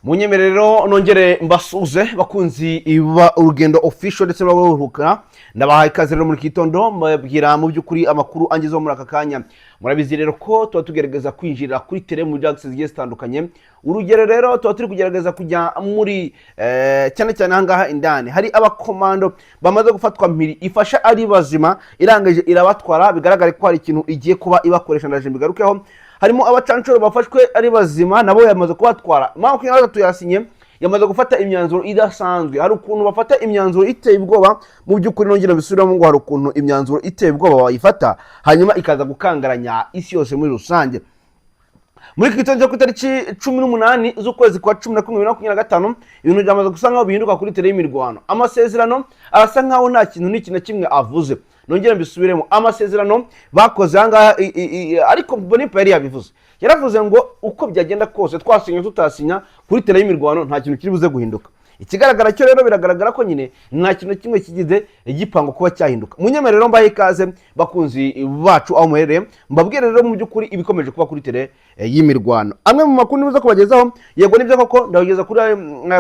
Munyemerero nongere mbasuze, bakunzi ba Urugendo Official ndetse n'abaruhuka. Ndabahaye ikaze rero muri iki gitondo, mbabwira mu by'ukuri amakuru angezeho muri aka kanya. Murabizi rero ko tuba tugerageza kwinjira kuri terrain mu byagisi zigiye zitandukanye. Urugero rero, tuba turi kugerageza kujya muri cyane cyane ahangaha indani hari abakomando bamaze gufatwa mpiri, ifasha ari bazima, irangije irabatwara. Bigaragare ko hari ikintu igiye kuba ibakoresha, ndaje mbigarukeho. Harimo abacanshuro bafashwe ari bazima, nabo yamaze kubatwara. 23 yasinye, yamaze gufata imyanzuro idasanzwe. Hari ukuntu bafata imyanzuro iteye ubwoba mu by'ukuri. Nongera mbisubiramo ngo hari ukuntu imyanzuro iteye ubwoba bayifata, hanyuma ikaza gukangaranya isi yose muri rusange. Muri iki gitondo cyo ku itariki 18 z'ukwezi kwa 11 2025, ibintu byamaze gusa nkaho bihinduka kuri terrain y'imirwano. Amasezerano arasa nkaho nta kintu n'iki na kimwe avuze. Nongere mbisubiremo, amasezerano bakoze ahangaha, ariko Mbonimpa yari yabivuze, yaravuze ngo uko byagenda kose, twasinya tutasinya, kuri terrain y'imirwano nta kintu kiri buze guhinduka. Ikigaragara cyo rero, biragaragara ko nyine nta kintu na kimwe kigize gipangwa kuba cyahinduka. Munyemerere rero mbahe ikaze, bakunzi bacu, aho muherereye, mbabwire rero mu by'ukuri ibikomeje kuba kuri terrain y'imirwano. Amwe mu makuru nibuza kubagezaho, yego nibyo koko, ndabageza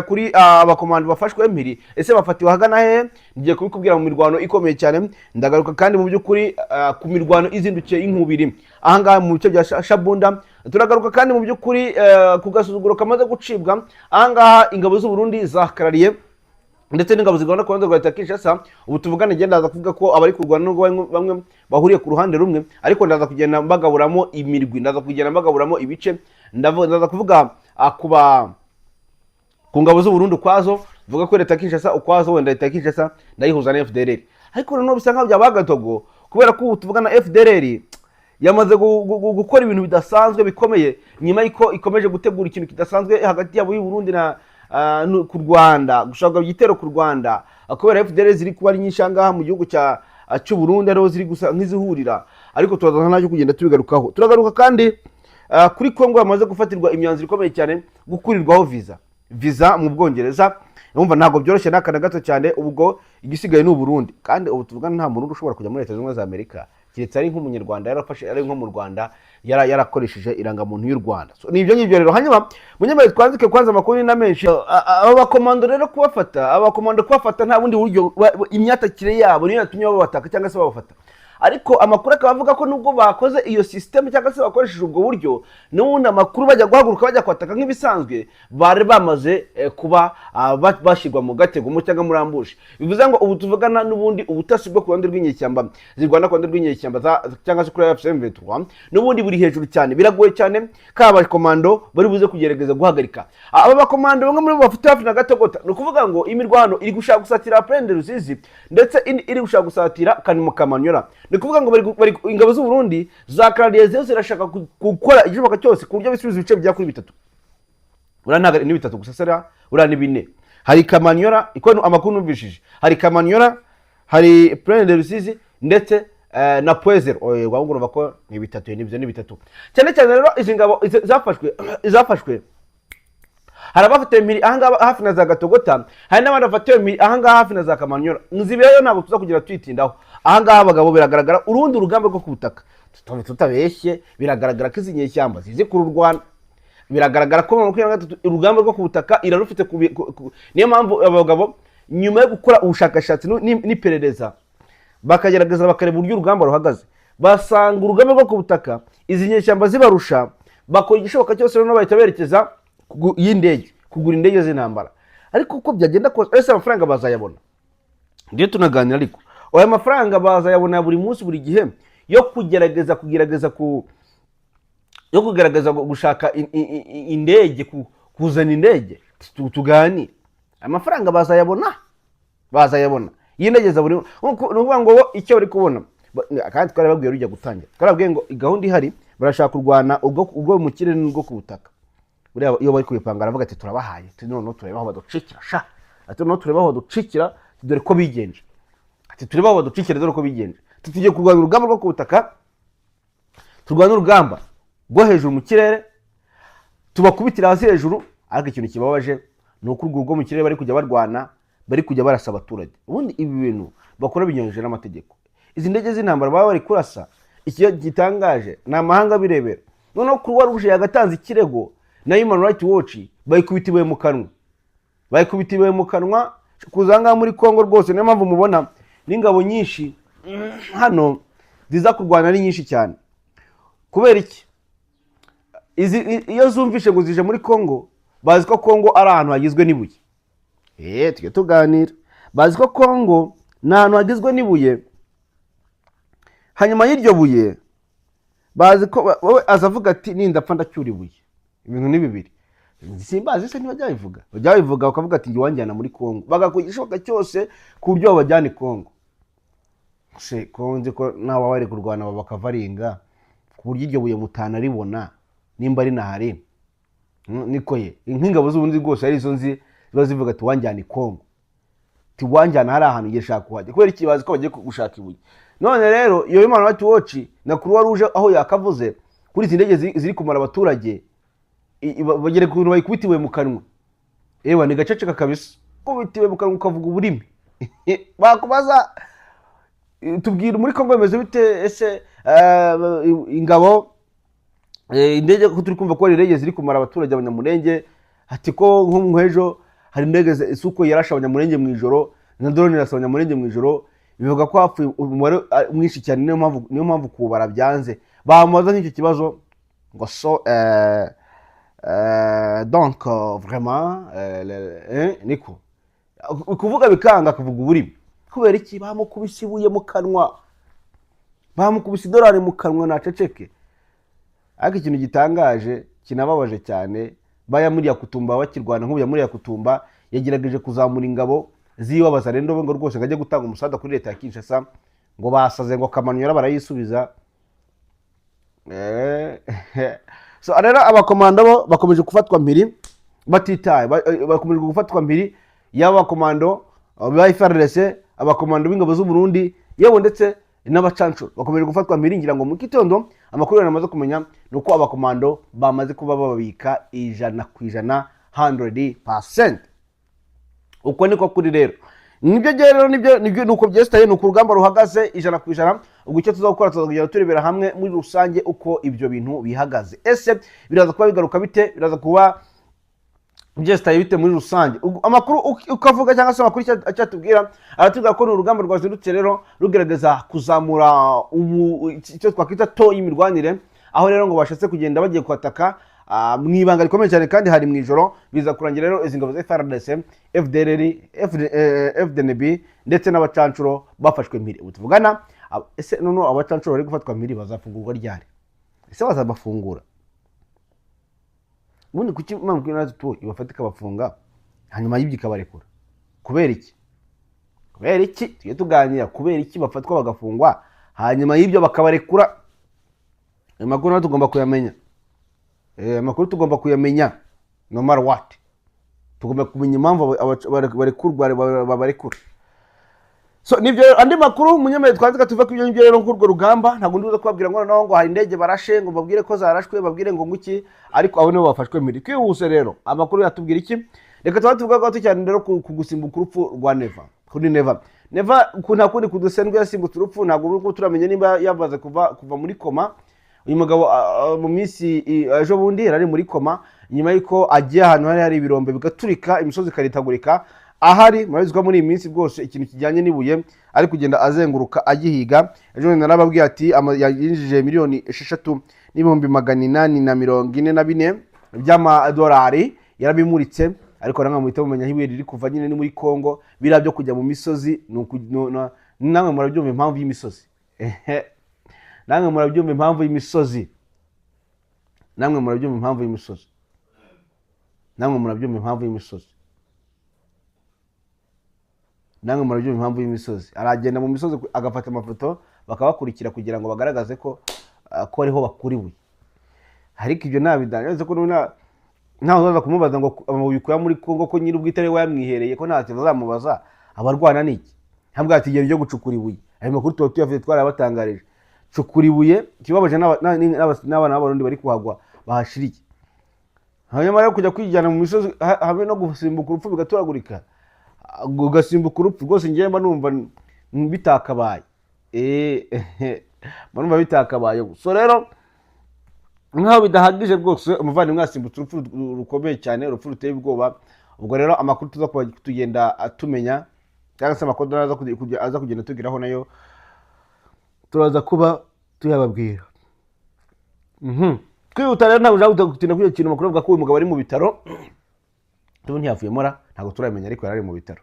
kuri abakomando bafashwe mpiri. Ese bafatiwe ahagana hehe? Ngiye kubikubwira mu mirwano ikomeye cyane. Ndagaruka kandi mu by'ukuri ku mirwano izindukiye inkubiri ahangaha mu bice bya Shabunda. Turagaruka kandi mu by'ukuri ku gasuzuguro kamaze gucibwa ahangaha ingabo z'u Burundi zakarariye ndetse n'ingabo zirwana ku ruhande rwa leta ya Kinshasa. Ubu tuvugana, ngenda ndaza kuvuga ko abari kurwana nubwo bamwe bahuriye ku ruhande rumwe, ariko ndaza kugenda mbagaburamo imirwi, ndaza kugenda mbagaburamo ibice. Ndaza kuvuga ku ngabo z'u Burundi ukwazo, vuga ko leta ya Kinshasa ukwazo, wenda leta ya Kinshasa ndayihuza na FDLR. Ariko noneho bisa nkaho byabaye agatogo, kubera ko ubu tuvugana FDLR yamaze gukora ibintu bidasanzwe bikomeye, nyuma y'uko ikomeje gutegura ikintu kidasanzwe hagati yabo y'u Burundi na ku Rwanda, gushaka igitero ku Rwanda, kubera FDLR ziri kuba ari nyinshi ahangaha mu gihugu cy'u Burundi, ariho ziri gusa nk'izihurira. Ariko turaza nacyo kugenda tubigarukaho. Turagaruka kandi kuri Kongo yamaze gufatirwa imyanzuro ikomeye cyane, gukurirwaho visa mu Bwongereza. Urumva ntabwo byoroshye n'aka na gato cyane. Ubwo igisigaye ni Uburundi, kandi ubu tuvugana nta Murundi ushobora kujya muri Leta Zunze Ubumwe za Amerika, keretse ari nk'Umunyarwanda yarafashe, ari nko mu Rwanda yarakoresheje irangamuntu y'u Rwanda. So, ni ibyo ngibyo rero. Hanyuma munyemerere twanzike kwanza, amakuru ni na menshi. Aba bakomando rero kubafata, aba bakomando kubafata nta bundi buryo, imyatakire yabo niyo yatumye babataka cyangwa se babafata. Ariko amakuru akaba avuga ko nubwo bakoze iyo sisiteme cyangwa se bakoresheje ubwo buryo, n'ubundi amakuru bajya guhaguruka bajya kwataka nk'ibisanzwe, bari bamaze kuba bashyirwa mu gatego mu cyangwa muri ambush. Bivuze ngo ubu tuvugana n'ubundi ubutasi bwo ku ruhande rw'inyeshyamba zirwana, ku ruhande rw'inyeshyamba cyangwa se kuri AFC M23, n'ubundi buri hejuru cyane. Biragoye cyane ko aba bakomando bari buze kugerageza guhagarika aba bakomando bamwe muri bo bafite hafi na Gatogota. Ni ukuvuga ngo imirwano iri gushaka gusatira Plaine de Rusizi, ndetse indi iri gushaka gusatira Kamanyola. Ni ukuvuga ngo ingabo z'u Burundi za karariye zo zirashaka gukora igishoboka cyose ku buryo bisubiza ibice bigera kuri bitatu. Uriya ntabwo ni bitatu gusa sera, uriya ni bine. Hari Kamanyola, iko amakuru numvishije, hari Kamanyola, hari Plaine de Rusizi, ndetse na Point Zéro. Oye, waba urumva ko ni bitatu, nibyo ni bitatu. Cyane cyane rero izi ngabo zafashwe, hari abafatiwe mpiri ahangaha hafi na za Gatogota, hari n'abandi bafatiwe mpiri ahangaha hafi na za Kamanyola. Nzibirayo ntabwo tuza kugira twitindaho ahangaha. Abagabo, biragaragara urundi rugamba rwo ku butaka, tutabeshye, biragaragara ko izi nyeshyamba zizi kururwana. Biragaragara ko 23 urugamba rwo ku butaka irarufite. Niyo mpamvu abagabo nyuma yo gukora ubushakashatsi n'iperereza, bakagerageza bakareba uburyo urugamba ruhagaze, basanga urugamba rwo ku butaka izi nyeshyamba zibarusha. Bakora igishoboka cyose noneho bahita berekeza y'indege, kugura indege z'intambara. Ariko uko byagenda kose, ese amafaranga bazayabona? Ndiyo tunaganira, ariko aya mafaranga bazayabona buri munsi, buri gihe, yo kugerageza ku yo kugerageza gushaka indege, kuzana indege? Tuganire, amafaranga bazayabona y'indege za buri? Ni ukuvuga ngo bo icyo bari kubona, kandi twarababwiye rujya gutangira, twarababwiye ngo gahunda ihari, barashaka kurwana ubwo mu kirere n'ubwo ku butaka. Buriya iyo bari kubipanga aravuga ati: "Turabahaye." Ati: "Noneho turebe aho baducikira sha." Ati: "Noneho turebe aho baducikira, dore ko bigenje." Ati: "Turebe aho baducikira, dore ko bigenje." Ati: "Tugiye kurwana urugamba rwo ku butaka, turwana urugamba rwo hejuru mu kirere, tubakubitira hasi hejuru." Ariko ikintu kibabaje ni uko urwo rwo mu kirere bari kujya barwana, bari kujya barasa abaturage. Ubundi ibi bintu bakora binyuranyije n'amategeko. Izi ndege z'intambara baba bari kurasa, ikiyo gitangaje ni amahanga abirebera. Noneho Croix Rouge yagatanze ikirego. Na Human Rights Watch bayikubita ibuye mu kanwa, bayikubita ibuye mu kanwa kuza ngaha muri Congo rwose. Niyo mpamvu mubona n'ingabo nyinshi hano ziza kurwana ari nyinshi cyane. Kubera iki? Izi iyo zumvishe ngo zije muri Congo, bazi ko Congo ari ahantu hagizwe n'ibuye. Tujye tuganira, bazi ko Congo ni ahantu hagizwe n'ibuye. Hanyuma y'iryo buye, bazi ko wowe aza avuga ati: "Nindapfa ndacyura ibuye." Ibintu ni bibiri, simbazi se ntibajya babivuga? Bajya babivuga, bakavuga ati: "Ngiye wanjyana muri Congo." Bagakora igishoboka cyose ku buryo babajyana i Congo. Se ko nzi ko nawe bari kurwana bakavaringa ku buryo iryo buye mutanaribona nimba rinahari? Niko ye, nk'ingabo z'ubundi rwose ari izo nzi ziba zivuga ati: "Wanjyana i Congo," ati: "Wanjyana hari ahantu ngiye shaka kuhajya." Kubera iki? Bazi ko bagiye gushaka ibuye. None rero iyo Human Rights Watch na Croix Rouge aho yakavuze kuri izi ndege ziri kumara abaturage, bagere ku bintu bayikubita ibuye mu kanwa. Ewa, ni gaceceka kabisa, kubita ibuye mu kanwa ukavuga uburimi. Bakubaza: "Tubwira, muri Congo bimeze bite ese? Ingabo, indege, ko turi kumva ko hari indege ziri kumara abaturage Abanyamurenge?" Ati ko nko nk'ejo hari indege isuko yarashe Abanyamurenge mu ijoro, na drone irasa Abanyamurenge mu ijoro, bivuga ko hapfuye umubare mwinshi cyane, niyo mpamvu kubara byanze. Bamubaza nk'icyo kibazo ngo so donc vraiment niko kuvuga bikanga, akavuga uburimi. Kubera iki? Bamukubise ibuye mu kanwa, bamukubise idolari mu kanwa, naceceke. Ariko ikintu gitangaje kinababaje cyane, baya Kutumba bakirwana, nk'ubu ya Kutumba yagerageje kuzamura ingabo ziwe rero ngo rwose ngo ajye gutanga umusada kuri leta ya Kinshasa, ngo basaze ngo Kamanyola barayisubiza. So rero abakomando bo bakomeje gufatwa mpiri batitaye, bakomeje gufatwa mpiri, yaba abakomando ba FARDC, abakomando b'ingabo z'u Burundi, yewe ndetse n'abacancuro bakomeje gufatwa mpiri. Ngira ngo mu gitondo amakuru namaze kumenya ni uko abakomando bamaze kuba bababika 100%, 100%. Uko niko kuri rero, nibyo rero, nibyo nuko byesitaye, nuko urugamba ruhagaze 100%. Ubwo icyo tuzakora, tuzakugenda turebera hamwe muri rusange uko ibyo bintu bihagaze. Ese biraza kuba bigaruka bite? Biraza kuba byesitaye bite muri rusange? Amakuru ukavuga cyangwa se amakuru icyatubwira, aratubwira ko ni urugamba rwazindutse rero rugerageza kuzamura icyo twakwita to y'imirwanire, aho rero ngo bashatse kugenda bagiye kwataka mu ibanga rikomeye cyane, kandi hari mu ijoro. Biza kurangira rero izi ngabo za FARDC, FDLR, FDNB ndetse n'abacancuro bafashwe mpiri. Ubu tuvugana, ese noneho abacancuro bari gufatwa mpiri bazafungurwa ryari? Ese bazabafungura ubundi? Kuki mpamvu natwe ibafata ikabafunga, hanyuma y'ibyo ikabarekura? Kubera iki? Kubera iki? Tujye tuganira. Kubera iki bafatwa bagafungwa, hanyuma y'ibyo bakabarekura? Ayo makuru nayo tugomba kuyamenya. Amakuru tugomba kuyamenya no matter what. Tugomba kumenya impamvu barekurwa, babarekura. So nibyo rero, andi makuru munyemere twandika tuve ku ibyo ngibyo rero. Nk'urwo rugamba ntabwo ndibuze kubabwira ngo noneho ngo hari indege barashe, ngo babwire ko zarashwe, babwire ngo nguki, ariko abo nibo bafashwe mpiri. Twihuse rero, amakuru yatubwira iki? Reka tuba tuvuga gato cyane rero ku gusimbuka urupfu rwa Neva, kuri Neva. Neva ku nta kundi kudusendwa, yasimbutse urupfu. Ntabwo ubu turamenya niba yamaze kuva muri koma. Uyu mugabo mu minsi ejo bundi yari ari muri koma, nyuma y'uko agiye ahantu hari hari ibirombe bigaturika, imisozi ikaritagurika. Ahari murabizi ko muri iyi minsi rwose ikintu kijyanye n'ibuye ari kugenda azenguruka agihiga. Ejo bundi narababwiye ati yinjije 6,844,000 by'amadolari, yarabimuritse. Ariko namwe muhita mumenya aho ibuye riri kuva nyine, ni muri Congo. Biriya byo kujya mu misozi ni namwe murabyumva impamvu y'imisozi, namwe murabyumva impamvu y'imisozi, namwe murabyumva impamvu y'imisozi, namwe murabyumva impamvu y'imisozi, namwe murabyumva impamvu y'imisozi. Aragenda mu misozi agafata amafoto, bakabakurikira kugira ngo bagaragaze ko ariho bakura ibuye. Ariko ibyo ntabidanye ko ntawe uzaza kumubaza ngo amabuye ukuya muri Congo, ko nyiri ubwite ari we wayamwihereye, ko nta kintu azamubaza. Abarwana n'iki? Ntabwo ati ryo gucukura ibuye. Ayo makuru tuba tuyafite, twarabatangarije. Cukura ibuye, ikibabaje n'abana b'Abarundi bari kuhagwa bahashiriye. Hanyuma rero kujya kwijyana mu misozi habe no gusimbuka urupfu bigaturagurika, ugasimbuka urupfu rwose, njyewe mba numva bitakabaye. Mba numva bitakabaye. So rero Nkaho bidahagije rwose, umuvandimwe yasimbutse urupfu rukomeye cyane, urupfu ruteye ubwoba. Ubwo rero amakuru tuza kuba tugenda tumenya, cyangwa se amakuru aza kugenda tugeraho, nayo turaza kuba tuyababwira. Twihuta rero, ntabwo ushaka gutinda kuri icyo kintu. Amakuru avuga ko uyu mugabo ari mu bitaro. Tubu ntiyavuyemo ra, ntabwo turamenya, ariko yari ari mu bitaro.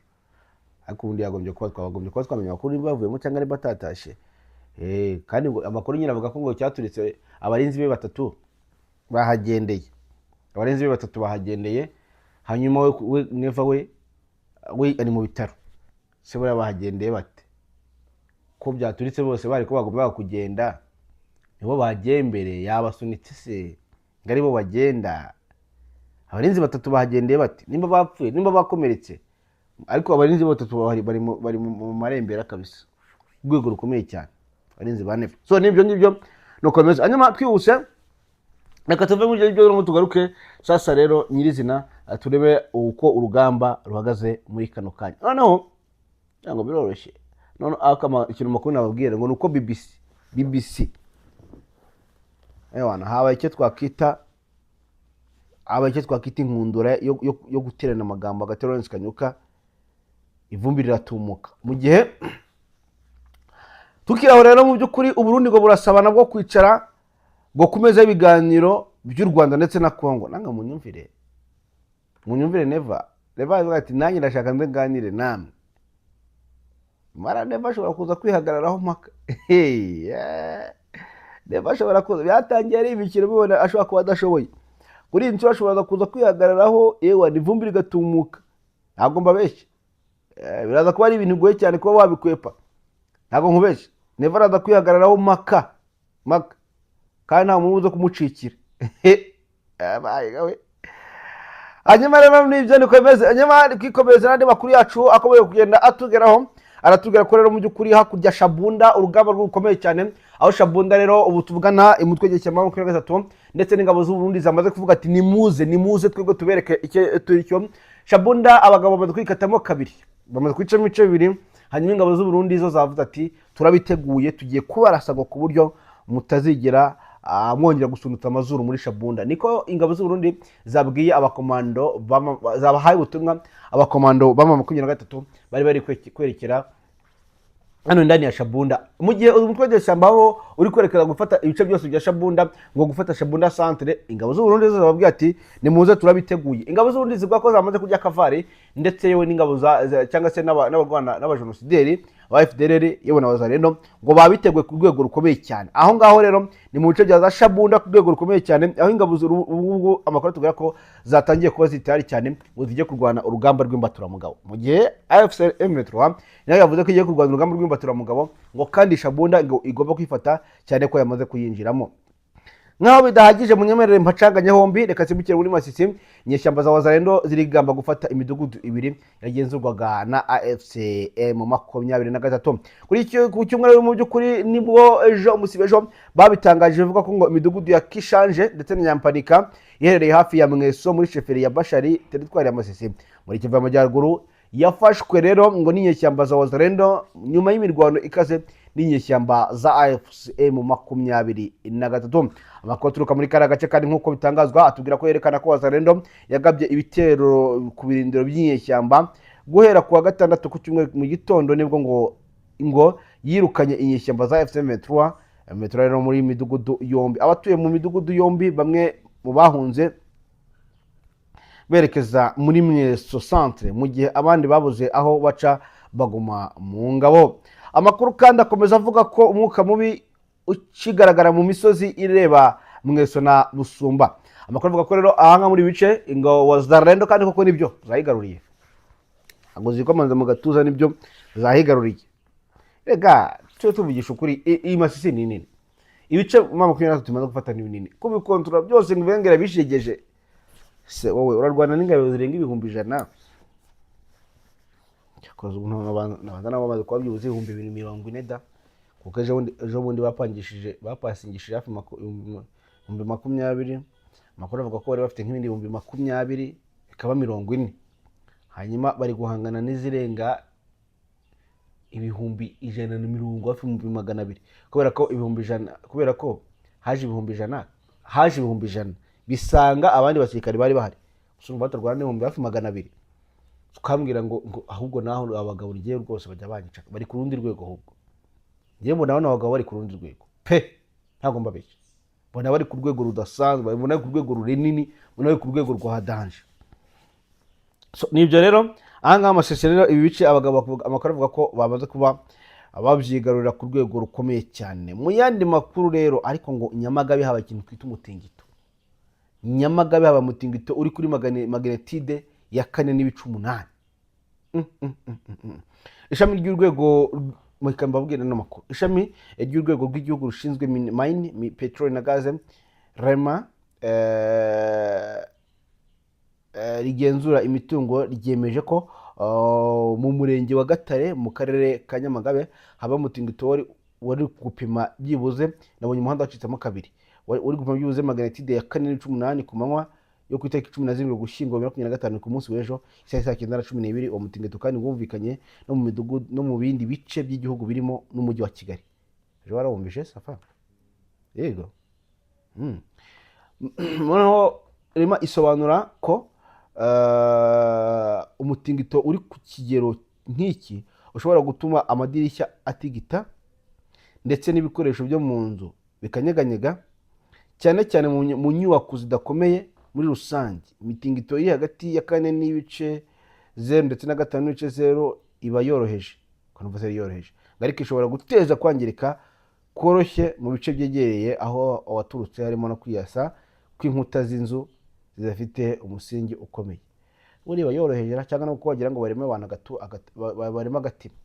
Ariko ubundi yagombye kuba twagombye kuba twamenya amakuru niba yavuyemo cyangwa niba atatashe. Kandi ngo amakuru nyine avuga ko ngo cyaturitse abarinzi be batatu bahagendeye, abarinzi be batatu bahagendeye. Hanyuma we Neva we ari mu bitaro. Se buriya bahagendeye bate ko byaturitse bose bari ko bagombaga kugenda? Nibo bagiye mbere, yabasunitse se ngo aribo bagenda? Abarinzi batatu bahagendeye bate nimba bapfuye, nimba bakomeretse? Ariko abarinzi batatu bari mu marembera kabisa, urwego rukomeye cyane, abarinzi ba Neva. So nibyo ngibyo nuko bimeze. Hanyuma twihuse, reka tuve muri ibyo ngibyo ngo tugaruke sasa rero nyirizina, turebe uko urugamba ruhagaze muri kano kanya. Noneho ntabwo biroroshye. None ikintu makuru nababwira ngo ni uko BBC ewana habaye icyo twakwita inkundura yo guterana amagambo hagati ya Lawrence Kanyuka, ivumbi riratumuka. Mu gihe tukiri aho rero, mu by'ukuri Uburundi ngo burasaba nabwo kwicara ngo ku meza y'ibiganiro by'u Rwanda ndetse na Congo. Nanga munyumvire, munyumvire. Neva avuga ati: "Nanjye ndashaka nze nganire namwe." Mara Neva ashobora kuza kwihagararaho mpaka. Hey, yeah. Neva ashobora kuza, byatangiye ari imikino, mubona ashobora kuba adashoboye. Kuri iyi nshuro ashobora kuza kwihagararaho, yewe ivumbi rigatumuka. Ntabwo mbabeshya. Biraza kuba ari ibintu bigoye cyane kuba wabikwepa. Ntabwo nkubeshya, Neva araza kwihagararaho mpaka mpaka, kandi nta muntu uza kumucikira. Abaye we. Hanyuma rero nibyo niko bimeze. Hanyuma twikomereza n'andi makuru yacu akomeje kugenda atugeraho. Aratubwira ko rero mu by'ukuri hakurya Shabunda urugamba rukomeye cyane, aho Shabunda rero ubu tuvugana umutwe w'inyeshyamba 23 ndetse n'ingabo z'u Burundi zamaze kuvuga ati: "Nimuze, nimuze twebwe tubereke icyo turi cyo." Shabunda abagabo bamaze kwikatamo kabiri, bamaze kwicamo ibice bibiri. Hanyuma ingabo z'u Burundi zo zavuze ati: "Turabiteguye, tugiye kubarasa ngo ku buryo mutazigera mwongera gusunutsa amazuru muri Shabunda." Niko ingabo z'u Burundi zabwiye abakomando zabahaye ubutumwa, abakomando b'ama 23 bari kwerekera hano ndani ya Shabunda. Mu gihe umutwe w'inyeshyamba wo uri kwerekeza gufata ibice byose bya Shabunda, ngo gufata Shabunda centre, ingabo z'u Burundi zo zababwiye ati: "Nimuze, turabiteguye." Ingabo z'u Burundi zivuga ko zamaze kurya kavari, ndetse yewe n'ingabo cyangwa se n'abarwana n'abajenosideri ba FDLR, yewe na Wazalendo, ngo babiteguye ku rwego rukomeye cyane. Aho ngaho rero ni mu bice bya za Shabunda ku rwego rukomeye cyane, aho ingabo ubu amakuru atubwira ko zatangiye kuba zitari cyane ngo zijye kurwana urugamba rw'imbaturamugabo. Mu gihe AFC M23 nayo yavuze ko igiye kurwana urugamba rw'imbaturamugabo, ngo kandi Shabunda ngo igomba kwifata cyane ko yamaze kuyinjiramo. Nk'aho bidahagije, munyemerere mpacanganye hombi. Reka nsimbukire muri Masisi. Inyeshyamba za Wazalendo zirigamba gufata imidugudu ibiri yagenzurwaga na AFC M23 kuri icyo ku cyumweru. Mu by'ukuri nibwo ejo, umusibe ejo babitangaje, bivuga ko ngo imidugudu ya Kishanje ndetse na Nyampanika iherereye hafi ya Mweso muri chefferie ya Bashari, teritwari ya Masisi, muri Kivu y'Amajyaruguru, yafashwe rero ngo n'inyeshyamba za Wazalendo nyuma y'imirwano ikaze n'inyeshyamba za AFC M23. Amakuru aturuka muri kariya gace kandi nk'uko bitangazwa atubwira ko yerekana ko Wazalendo yagabye ibitero ku birindiro by'inyeshyamba guhera ku wa gatandatu. Ku cyumweru mu gitondo nibwo ngo yirukanye inyeshyamba za AFC M23 M23 rero muri midugudu yombi. Abatuye mu midugudu yombi, bamwe mu bahunze berekeza muri Mweso centre, mu gihe abandi babuze aho baca baguma mu ngabo. Amakuru kandi akomeza avuga ko umwuka mubi ukigaragara mu misozi ireba Mweso na Busumba. Amakuru avuga ko rero ahanga muri bice ingabo Wazalendo kandi koko nibyo zayigaruriye, ntabwo zikomanze mu gatuza, nibyo zahigaruriye. Rega tujye tuvugisha ukuri, iyi Masisi ni nini. Ibice 23 tumaze gufata ni binini, kubikontorora byose ngo ibengera bishegeje se, wowe urarwana n'ingabo zirenga 100,000. Cyakoze ubu nabanza nabo bamaze kuba byibuze 2040 da, kuko ejo bundi bapangishije, bapasingishije hafi 20,000. Amakuru avuga ko bari bafite nk'ibindi 20,000, bikaba 40. Hanyuma bari guhangana n'izirenga 150,000, hafi 200,000, kubera ko 100,000, kubera ko haje 100,000. Haje 100,000 bisanga abandi basirikare bari bahari. Gusa urumva batarwana n'ibihumbi hafi 200, tukambwira ngo ahubwo naho abagabo ngewe rwose bajya banyica, bari ku rundi rwego. Ahubwo ngewe mbona bano bagabo bari ku rundi rwego pe, ntabwo mbabeshya. Mbona bari ku rwego rudasanzwe, mbona bari ku rwego runini, mbona bari ku rwego rwa danger. So, nibyo rero, ahangaha amasese rero, ibi bice abagabo amakuru avuga ko bamaze kuba babyigarurira ku rwego rukomeye cyane. Mu yandi makuru rero ariko, ngo Nyamagabe haba ikintu twita umutingito. Nyamagabe haba umutingito uri kuri magnitude ya 4.8. Ishami ry'urwego, reka mbabwire ano makuru, ishami ry'urwego rw'igihugu rushinzwe mine, peteroli na gaze, REMA, rigenzura imitungo, ryemeje ko mu murenge wa Gatare mu karere ka Nyamagabe haba umutingito wari gupima byibuze, nabonye umuhanda wacitsemo kabiri, wari uri gupima byibuze magnitude ya 4.8 ku manywa yo ku itariki 17 Ugushyingo 2025, ku munsi w'ejo, isaha saa 9:12. Uwo mutingito kandi wumvikanye no mu midugudu no mu bindi bice by'igihugu birimo n'umujyi wa Kigali. Ejo warawumvise safa? Yego. Noneho REMA isobanura ko umutingito uri ku kigero nk'iki ushobora gutuma amadirishya atigita ndetse n'ibikoresho byo mu nzu bikanyeganyega, cyane cyane mu nyubako zidakomeye. Muri rusange, imitingito iri hagati ya 4.0 ndetse na 5.0 iba yoroheje. Ukanumva se yoroheje, ariko ishobora guteza kwangirika koroshye mu bice byegereye aho waturutse, harimo no kwiyasa kw'inkuta z'inzu zidafite umusingi ukomeye. Buriya yoroheje, cyangwa no kuko wagira ngo bareme abantu bareme agatima.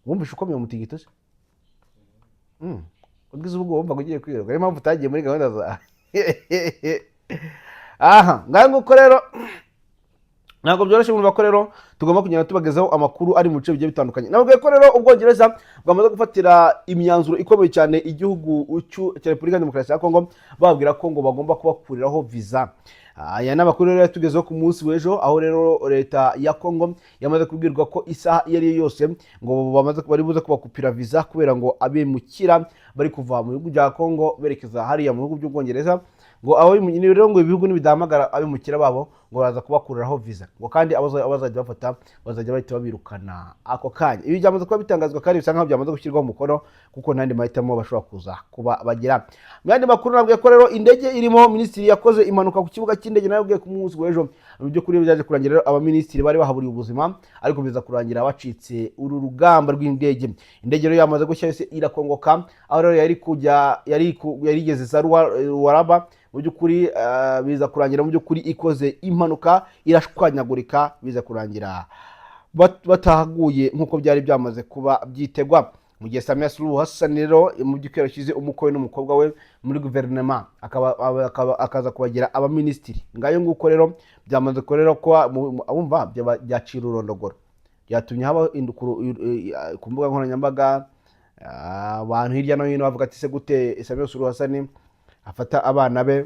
Wumvishe ukomeye umutingito se? Ubwiza ubwo wumvaga ugiye kwiruka, niyo mpamvu utagiye muri gahunda zawe. Aha ngaho nguko rero ntabwo byoroshye. Mwumva ko rero tugomba kugenda tubagezaho amakuru ari mu bice bigiye bitandukanye. Nababwiye ko rero Ubwongereza bwamaze gufatira imyanzuro ikomeye cyane igihugu cya Repubulika ya Demokarasi ya Kongo, bababwira ko ngo bagomba kubakuriraho viza. Aya ni amakuru rero yatugezeho ku munsi w'ejo, aho rero leta ya Kongo yamaze kubwirwa ko isaha iyo ari yo yose ngo bamaze bari buze kubakupira viza, kubera ngo abimukira bari kuva mu bihugu bya Kongo berekeza hariya mu bihugu by'Ubwongereza, ngo abo rero ngo ibihugu nibidahamagara abimukira babo, ngo baraza kubakuriraho viza, ngo kandi abo bazajya bafata bazajya bahita babirukana ako kanya. Ibi byamaze kuba bitangazwa kandi bisa nkaho byamaze gushyirwaho umukono, kuko nta yandi mahitamo bashobora kuza kuba bagira. Mu yandi makuru, nabwiye ko rero indege irimo minisitiri yakoze impanuka ku kibuga cy'indege. Nabwiye ku munsi w'ejo, mu by'ukuri byaje kurangira rero abaminisitiri bari bahaburiye ubuzima, ariko biza kurangira bacitse uru rugamba rw'indege. Indege rero yamaze gushya yose irakongoka, aho rero yari kujya yari igeze za Ruwaraba. Mu by'ukuri biza kurangira mu by'ukuri ikoze impanuka irashwanyagurika, biza kurangira batahaguye nk'uko byari byamaze kuba byitegwa. Mu gihe Samia Suluhu Hassan rero mu by'ukuri yashyize umukwe we n'umukobwa we muri guverinoma, akaza kubagira abaminisitiri. Ngayo nguko rero byamaze ko rero kuba wumva byacira ururondogoro, byatumye habaho indukuru ku mbuga nkoranyambaga, abantu hirya no hino bavuga ati: "Se gute Samia Suluhu Hassan afata abana be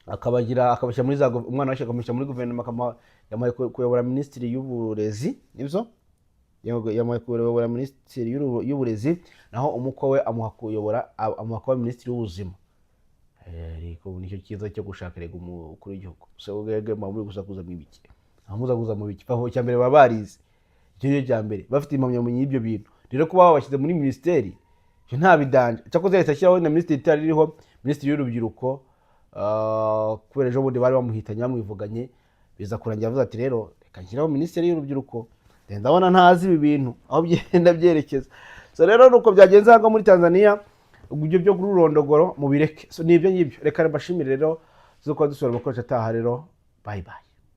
akabagira, akabashyira muri za umwana we akamushyira muri guverinoma, yamuhaye kuyobora minisitiri y'uburezi?" Nibyo, yamuhaye kuyobora minisitiri y'uburezi, naho umukwe we amuha kuyobora, amuha kuba minisitiri w'ubuzima. Ariko nicyo cyiza cyo gushaka erega umukuru w'igihugu. Gusa mwebwe muba muri gusakuza mu ibiki, aho muzakuza mu biki? Aho icya mbere baba barize, icyo nicyo cya mbere, bafite impamyabumenyi y'ibyo bintu. Rero kuba babashyize muri minisiteri, ibyo nta bidanje. Cyakoze leta ishyiraho na minisitiri itari iriho, minisitiri y'urubyiruko, kubera ejo bundi bari bamuhitanye bamwivuganye, biza kurangira avuze ati: "Rero reka nshyiraho minisiteri y'urubyiruko, ndabona ntazi ibi bintu aho byenda byerekeza." So rero nuko byagenze hano muri Tanzania. Ibyo byo kururondogoro mubireke. So ni ibyo ngibyo, reka mbashimire rero zo kuba dusubira amakoresha ataha. Rero bye bye.